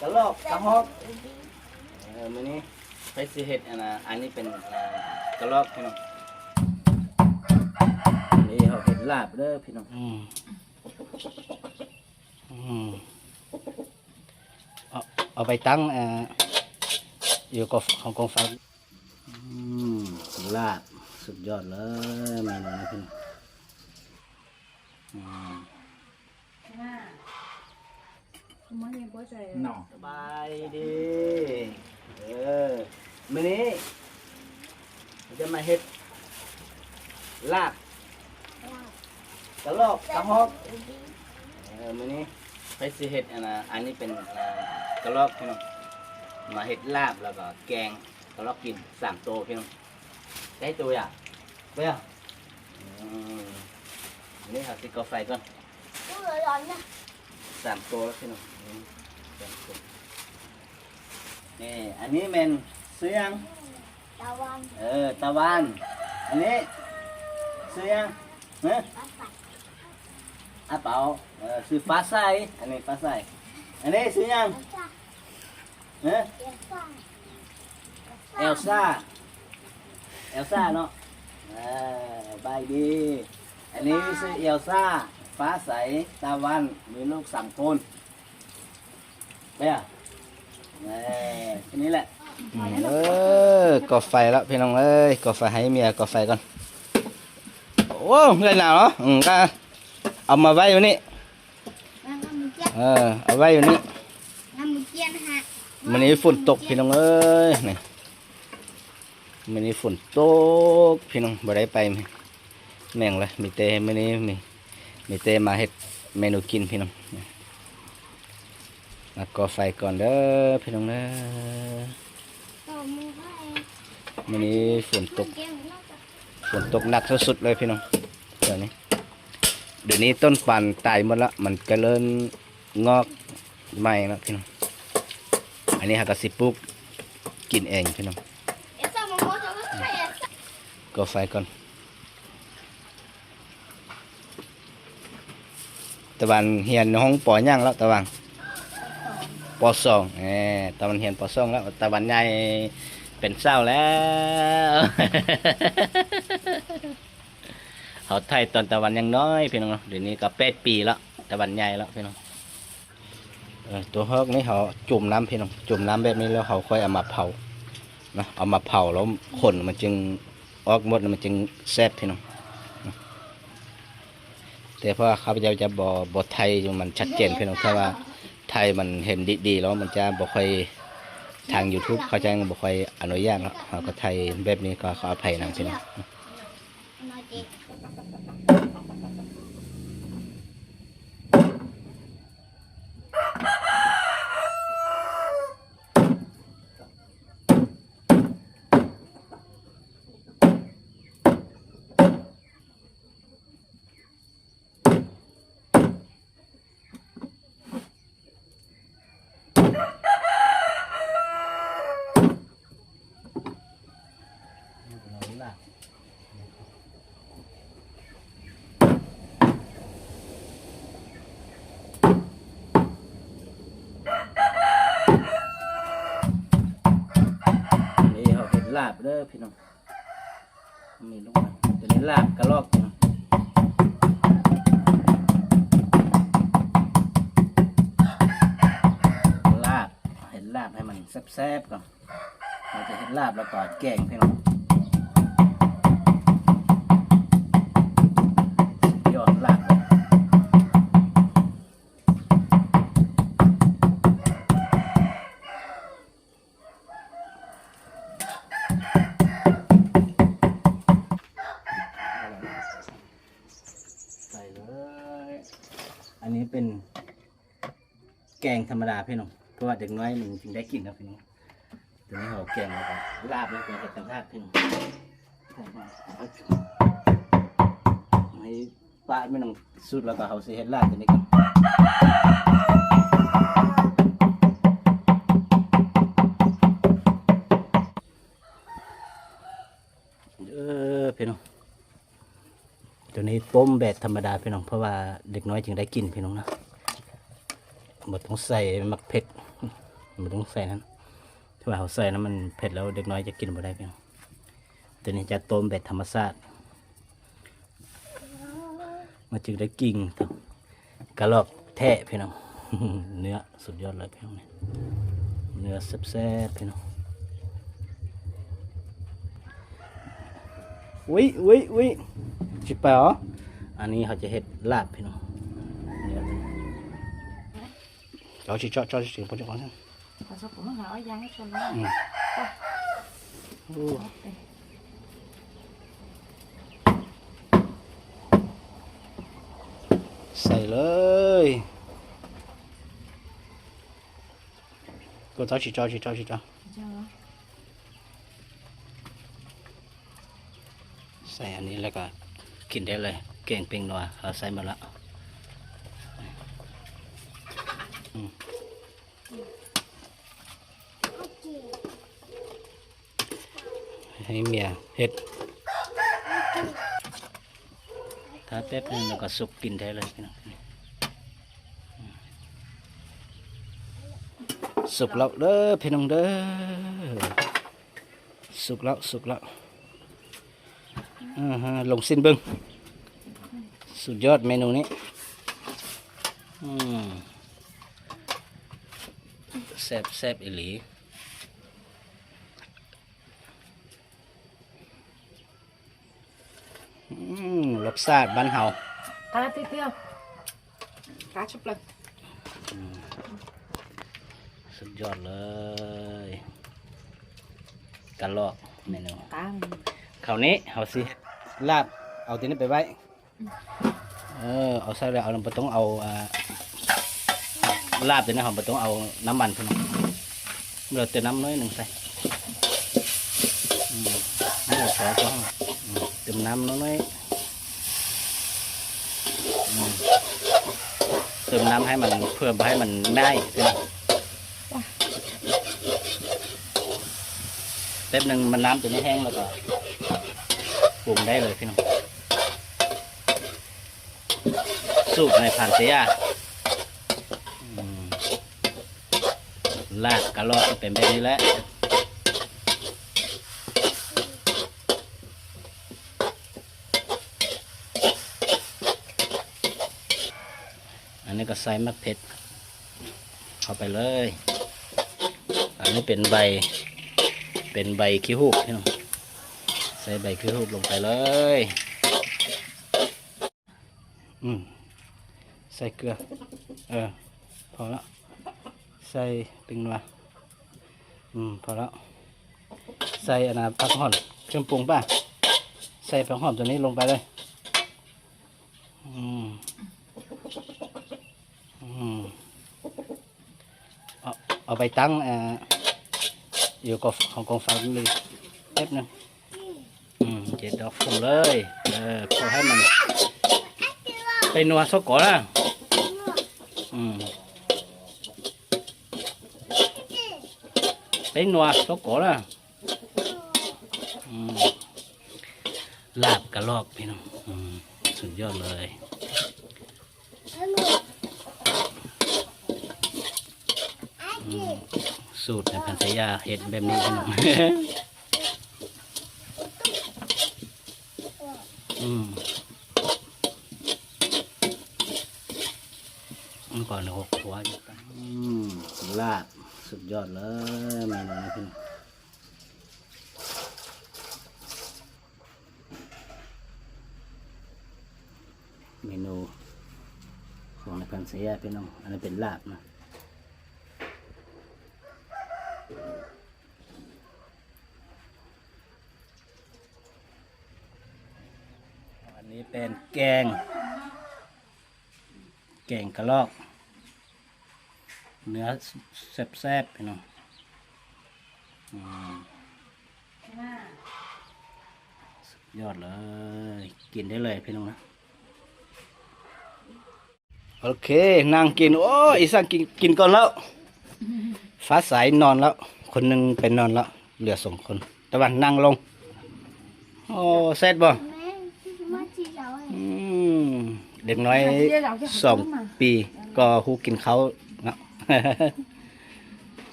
ກະລອກ ກະຮອກ ເອີ ມື້ນີ້ຂ້ອຍຊິເຮັດອັນນ່າ ອັນນີ້ເປັນ ເອີ ກະລອກພີ່ນ້ອງ. ນີ້ເຮົາເຮັດລາບເດີພີ່ນ້ອງ. ອືມ ອືມ ເອົາ ເອົາໄປຕັ້ງ ເອີ ຢູ່ກອງ ຂອງກອງໄຟ. ອືມ ລາບສຸດຍອດເລີຍ ເມນູນີ້ພີ່ນ້ອງ. ອືມ ສະບາຍດີ ເອີ ມື້ນີ້ຈະມາເຮັດລາບ ກະລອກ ກະຮອກ. ເອີ ມື້ນີ້ຂ້ອຍຊິເຮັດອັນນ່າ ອັນນີ້ເປັນ ເອີ ກະລອກພີ່ນ້ອງ. ມາເຮັດລາບ ແລ້ວກໍແກງກະລອກກິນ ສາມໂຕພີ່ນ້ອງ. ໄດ້ໂຕຢາກ ເບິ່ງ ອືມ ນີ້ເຮົາຊິກໍ່ໄຟກ່ອນ. ສາມໂຕແລ້ວພີ່ນ້ອງ ອືມ ສາມໂຕ. ນີ້ ອັນນີ້ແມ່ນຊື່ຫຍັງ? ຕາວັນ ເອີ ຕາວັນ. ອັນນີ້ຊື່ຫຍັງ? ຮະ? ອາເປົາ. ເອີ ຊື່ຟ້າໃສ. ອັນນີ້ຟ້າໃສ. ອັນນີ້ຊື່ຫຍັງ? ຮະ? ເອລຊາ ເອລຊາເນາະ. ເອີ ສະບາຍດີ. ອັນນີ້ຊື່ເອລຊາ ຟ້າໃສ ຕາວັນ ມີລູກສາມຄົນ. ເອີ ແຄ່ນີ້ແຫຼະ. ອືມ ເອີ ກໍ່ໄຟລະພີ່ນ້ອງເອີຍ ກໍ່ໄຟ ໃຫ້ເມຍກໍ່ໄຟກ່ອນ. ໂອ້ ເຮືອນໜາວເນາະ. ອືມ ກະເອົາມາໄວ້ຢູ່ນີ້ ເອີ ເອົາໄວ້ຢູ່ນີ້. ມື້ນີ້ຝົນຕົກພີ່ນ້ອງເອີຍ ນີ້ ມື້ນີ້ຝົນຕົກພີ່ນ້ອງ ບໍ່ໄດ້ໄປແມ່ງເລີຍ. ມີແຕ່ມື້ນີ້ມີ ມີແຕ່ມາເຮັດເມນູກິນພີ່ນ້ອງ. ມາກໍ່ໄຟກ່ອນເດີພີ່ນ້ອງເດີ. ມື້ນີ້ຝົນຕົກ ຝົນຕົກໜັກສຸດໆເລີຍພີ່ນ້ອງ. ດຽວນີ້ ດຽວນີ້ຕົ້ນປານຕາຍໝົດລະ ມັນກະເລີ່ມງອກໃໝ່ລະພີ່ນ້ອງ. ອັນນີ້ເຮົາກະຊິປູກກິນເອງພີ່ນ້ອງ. ກໍ່ໄຟກ່ອນ. ຕາວັນຮຽນຫ້ອງ ປໍ ຫຍັງແລ້ວ ຕາວັນ? ປໍສອງ. ເອີ ຕາວັນຮຽນປໍສອງແລ້ວ ຕາວັນໃຫຍ່ເປັນສາວແລ້ວ. ເຮົາໄຖ່ຕອນຕາວັນຍັງນ້ອຍພີ່ນ້ອງເນາະ. ດຽວນີ້ກະແປດປີແລ້ວ ຕາວັນໃຫຍ່ແລ້ວພີ່ນ້ອງ. ເອີ ຕົວຮອກນີ້ເຮົາຈຸ່ມນ້ຳພີ່ນ້ອງ ຈຸ່ມນ້ຳແບບນີ້ແລ້ວເຮົາຄ່ອຍເອົາມາເຜົາເນາະ. ເອົາມາເຜົາແລ້ວຂົນມັນຈຶ່ງອອກໝົດ ມັນຈຶ່ງແຊບພີ່ນ້ອງ. ແຕ່ເພາະວ່າຂ້າພະເຈົ້າຈະບໍ່ ບໍ່ໄຖ່ໃຫ້ມັນຊັດເຈນພີ່ນ້ອງ ຖ້າວ່າໄຖ່ໃຫ້ມັນເຫັນດີໆແລ້ວມັນຈະບໍ່ຄ່ອຍ ທາງຢູທູບເຂົາຈະບໍ່ຄ່ອຍອະນຸຍາດເນາະ. ເຮົາກະໄຖ່ແບບນີ້ ຂໍອະໄພນຳພີ່ນ້ອງ. ນີ້ເຮົາເຮັດລາບເດີພີ່ນ້ອງ. ມີລູກ ຕົວນີ້ລາບກະລອກ ລາບ ເຮັດລາບໃຫ້ມັນແຊບໆກ່ອນ. ເຮົາຈະເຮັດລາບແລ້ວກໍແກງພີ່ນ້ອງ. ສຸດຍອດລາບ. ໃສ່ເລີຍ. ອັນນີ້ເປັນແກງທຳມະດາພີ່ນ້ອງ ເພາະວ່າເດັກນ້ອຍມັນຈຶ່ງໄດ້ກິນເນາະພີ່ນ້ອງ. ຕົວນີ້ເຮົາແກງແລ້ວກໍລາບ ແລ້ວກໍເຮັດຕ່າງຫາກພີ່ນ້ອງ. ໃຫ້ປະແມ່ນສຸກແລ້ວກໍເຮົາຊິເຮັດລາບຕົວນີ້ກ່ອນ. ເອີ ພີ່ນ້ອງ ຕົວນີ້ຕົ້ມແບບທຳມະດາພີ່ນ້ອງ ເພາະວ່າເດັກນ້ອຍຈຶ່ງໄດ້ກິນພີ່ນ້ອງເນາະ. ບໍ່ຕ້ອງໃສ່ໝາກເຜັດ. ໃສ່ນັ້ນ ຖ້າວ່າເຮົາໃສ່ນັ້ນມັນເຜັດແລ້ວເດັກນ້ອຍຈະກິນບໍ່ໄດ້ພີ່ນ້ອງ. ຕົວນີ້ຈະຕົ້ມແບບທຳມະຊາດ ມັນຈຶ່ງໄດ້ກິ່ງ ກະລອກແທ້ພີ່ນ້ອງ. ເນື້ອສຸດຍອດເລີຍພີ່ນ້ອງ ເນື້ອແຊບໆ ພີ່ນ້ອງ. ອຸ້ຍ ອຸ້ຍ ອຸ້ຍ ຊິໄປເຫາະ. ອັນນີ້ເຮົາຈະເຮັດລາບພີ່ນ້ອງ ເນື້ອ ເຈົ້າຊິເຈາະ ເຈົ້າຊິເຈາະ ເຈົ້າຊິເຈາະ ເຈົ້າຊິເຈາະ ອືມ ໂອ້ ໃສ່ເລີຍ ກໍເຈົ້າຊິເຈາະ ຊິເຈາະ ຊິເຈາະ. ໃສ່ອັນນີ້ແລ້ວກໍກິນໄດ້ເລີຍ ແກງແປ້ງນົວເຮົາໃສ່ໝົດລະ ອືມ ໃຫ້ເມຍເຮັດ ຖ້າແປັບໜຶ່ງແລ້ວກໍສຸກກິນໄດ້ເລີຍພີ່ນ້ອງ. ສຸກແລ້ວເດີພີ່ນ້ອງເດີ ສຸກແລ້ວ ສຸກແລ້ວ ອືຮຶ ລອງຊິມເບິ່ງ ສຸດຍອດເມນູນີ້ ອືມ ແຊບ ແຊບອີ່ຫຼີ. ອືມ ລົດຊາດບ້ານເຮົາ ອືມ ສຸດຍອດເລີຍ ກະລອກເມນູ. ຄາວນີ້ເຮົາຊິເຮັດລາບ ເອົາຕົວນີ້ໄປໄວ້ ເອີ ເອົາໃສ່ແລ້ວ ເຮົາບໍ່ຕ້ອງເອົາ ອ່າ ລາບຕົວນີ້ ເຮົາບໍ່ຕ້ອງເອົານ້ຳມັນເພິ່ນ ເຫຼືອແຕ່ນ້ຳໜ້ອຍໜຶ່ງໃສ່ ອືມ ໃຫ້ເອົາຊອສ ອືມ ເຕີມນ້ຳໜ້ອຍໆ ອືມ ເຕີມນ້ຳໃຫ້ມັນ ເພື່ອບໍ່ໃຫ້ມັນໜ້າຍ ແປັບໜຶ່ງມັນ ນ້ຳຕົວນີ້ແຫ້ງແລ້ວກໍປຸງໄດ້ເລີຍພີ່ນ້ອງ. ສູດໃນພັນຊະຍາ ອືມ ລາບກະລອກກໍເປັນແບບນີ້ແຫຼະ. ອັນນີ້ກໍໃສ່ໝາກເຜັດເຂົ້າໄປເລີຍ. ອັນນີ້ເປັນໃບ ເປັນໃບຂີ້ຫູກພີ່ນ້ອງ ໃສ່ໃບຂີ້ຫູກລົງໄປເລີຍ. ອືມ ໃສ່ເກືອ ເອີ ພໍແລ້ວ ໃສ່ແປ້ງນົວ ອືມ ພໍແລ້ວ ໃສ່ອັນນ່າ ຜັກຫອມ ເຄື່ອງປຸງປ່ະ ໃສ່ຜັກຫອມຕົວນີ້ລົງໄປເລີຍ. ອືມ ອືມ ເອົາ ເອົາໄປຕັ້ງ ເອີ ຢູ່ກອງ ຂອງກອງໄຟນີ້ແປັບໜຶ່ງ. ອືມ ເຈັດດອກຟຸມເລີຍ. ເອີ ເຂົ້າໃຫ້ມັນ ໄປນົວຊອກກອນນະ. ອືມ ໄປນົວຊອກກອນນະ. ອືມ ລາບກະລອກພີ່ນ້ອງ ອືມ ສຸດຍອດເລີຍ. ອືມ ສູດໃນພັນຊະຍາເຮັດແບບນີ້ພີ່ນ້ອງ. ອືມ ມັນກໍໃນຄອບຄົວຢູ່ກັນ. ອືມ ລາບສຸດຍອດເລີຍ ເມນູນີ້ພີ່ນ້ອງ. ເມນູຂອງໃນພັນຊະຍາພີ່ນ້ອງ ອັນນີ້ເປັນລາບນະ. ອັນນີ້ເປັນແກງ ແກງກະລອກ ເນື້ອແຊບໆ ພີ່ນ້ອງ. ອືມ ສຸດຍອດເລີຍ ກິນໄດ້ເລີຍພີ່ນ້ອງນະ. ໂອເຄ ນັ່ງກິນ. ໂອ້ ອີສັງກິນ ກິນກ່ອນແລ້ວ. ຟ້າໃສນອນແລ້ວ ຄົນໜຶ່ງໄປນອນແລ້ວ ເຫຼືອສອງຄົນ ຕາວັນນັ່ງລົງ. ໂອ້ ແຊບບໍ່? ອືມ ເດັກນ້ອຍສອງປີກໍຮູ້ກິນເຂົ້າເນາະ.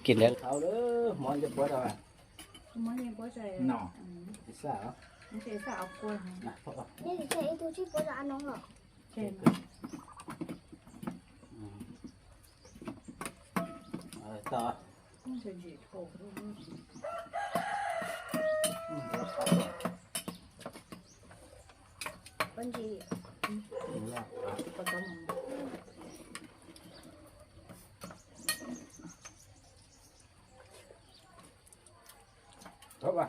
ກິນໄດ້ ເອົາເດີ ໝໍນຈະປວດເອົາ ໝໍນຍັງບໍ່ໃສ່ເນາະ ອືມ ຊິຊາເອົາ ມັນຊິຊາເອົາກວນນະ ນີ້ໃສ່ອີ່ຕູທີ່ປວດອານ້ອງເນາະ ເອີ ຕໍ່ ເອົາວ່າ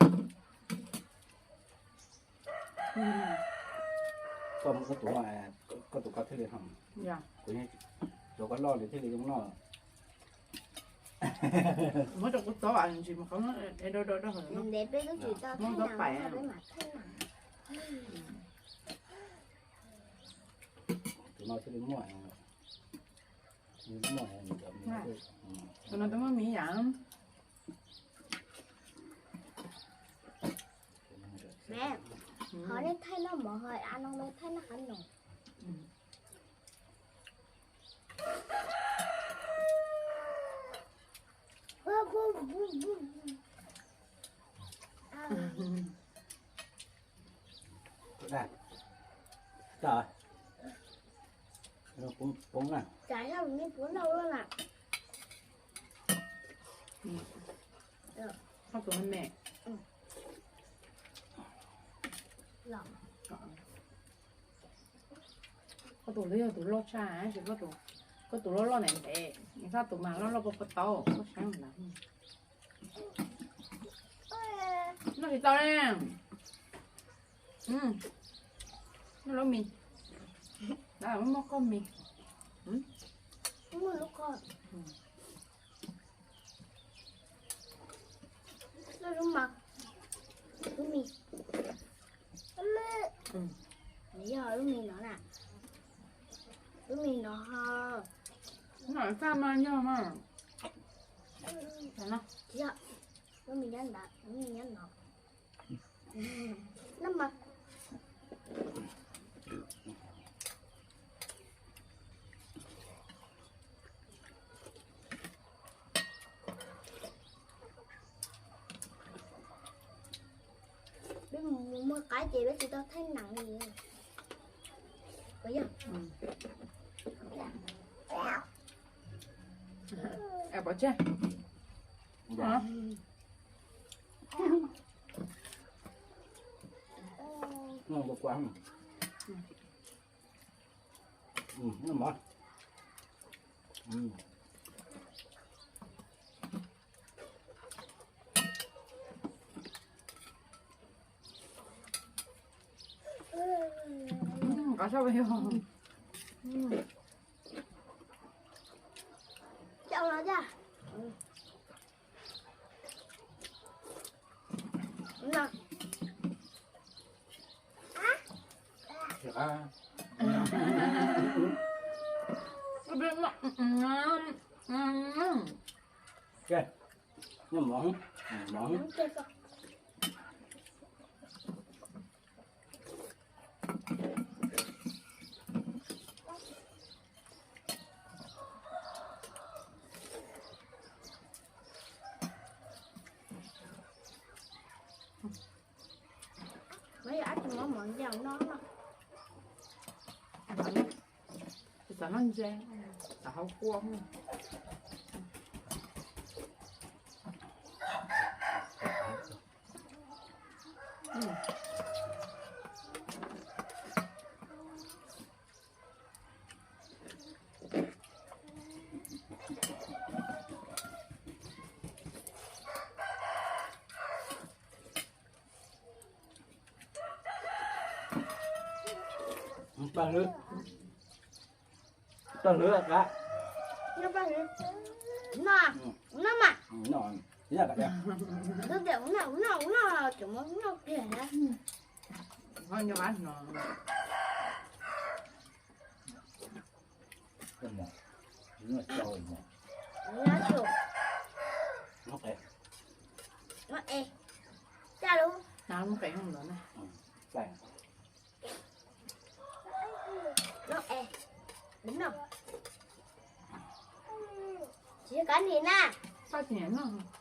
ອືມ ກໍມັນກໍຕົວ ກໍຕົວກໍເທເລທຳ ຢ່າ ກໍນີ້ຕົວກໍລໍເລເທເລຍັງລໍ ມັນຈະກໍຕໍ່ອັນຈິມເຂົາເນາະ ເອໂດໂດໂດເນາະ ເດເປກໍຊິຕໍ່ໄທໜາວ ໄປມາໄທໜາວ ອືມ ຕົວນ້ອຍເທເລໝວຍ ມີໝວຍ ຕົວນັ້ນຕ້ອງມີຫຍັງ ແມ່ ອືມ ເຂົາໄດ້ໄທນຳບໍ່ ເຮົາອານ້ອງໄດ້ໄທນຳຄັນໜອງ ອືມ ໄດ້ ຈ້າ ເອົາ ປຸງ ປຸງນະ ຈ້າ ເຮົາມີປຸງເຮົາແລ້ວນະ ອືມ ເອີ ເຮົາຕົວແມ່ ອືມ ລອງ ເອົາຕົວເລຍ ຕົວລໍຊ້າ ຊິກໍຕົວ ກໍຕົວລໍໆ ແໜ້ນແທ້ ນີ້ຖ້າຕົວມາລໍໆ ບໍ່ປະໂຕ ກໍຊ້ານະ ອືມ ນ້ອງຊິເຕົ້າແລ້ວ ອືມ ມັນລົມມີ ແລ້ວມັນບໍ່ຄ່ອຍມີ ອືມ ມັນບໍ່ຄ່ອຍ ອືມ ແລ້ວລູກມັກລູກມີ ອືມ ນີ້ເນາະ ລູກມີເນາະນະ ລູກມີເນາະ ໜ້າຕາມາເຍາະມາກ ອືມ ເນາະ ເຍາະ ລູກມີຍັງດະ ລູກມີຍັງເນາະ ອືມ ນ້ຳມັນ ເປັນໝູເມື່ອກາຍເຈເວຊິຕ້ອງໄທໜັງນີ້ ກໍຍັງ ອືມ ແອບບໍ່ເຈ້ ອືມ ນ້ອງບໍ່ກວ້າງ ອືມ ອືມ ນ້ຳບໍ່ ອືມ ອືມ ກໍຊອບຢູ່ ອືມ ເຈົ້າລະຈ້າ ນະ ອາ ເປັນມາ ອືມ ອືມ ແກ ນ້ຳໝອງ ໝອງ ໄວ້ອາດຈະມາໝອນຢ່າງນ້ອງເນາະ ສາວນ້ອງແຈງ ສາວເຮົາຄວງ ອືມ ປາເລີຍ ຕ້ອງເລືອກລະ ນ້ຳປາເລີຍ ນ້ຳ ອືມ ນ້ຳມະ ອືມ ນ້ຳ ເລືອກລະ ເລືອກ ນ້ຳ ນ້ຳ ນ້ຳ ຈະມາ ນ້ຳ ເລືອກລະ ອືມ ເຮົາຢູ່ບ້ານນ້ອງ ເປັນໝໍ ເນື້ອເຈົ້າໝໍ ເນື້ອເຈົ້າ ນ້ອງເອ ນ້ອງເອ ຈ້າລູກ ນ້ອງເອ ຫ້ອງເດີນນະ ອືມ ໃສ່ ນ້ອງເອ ເປັນນ້ອງ ຊິກັນນີ້ນະ ກໍເໜຽວເນາະ.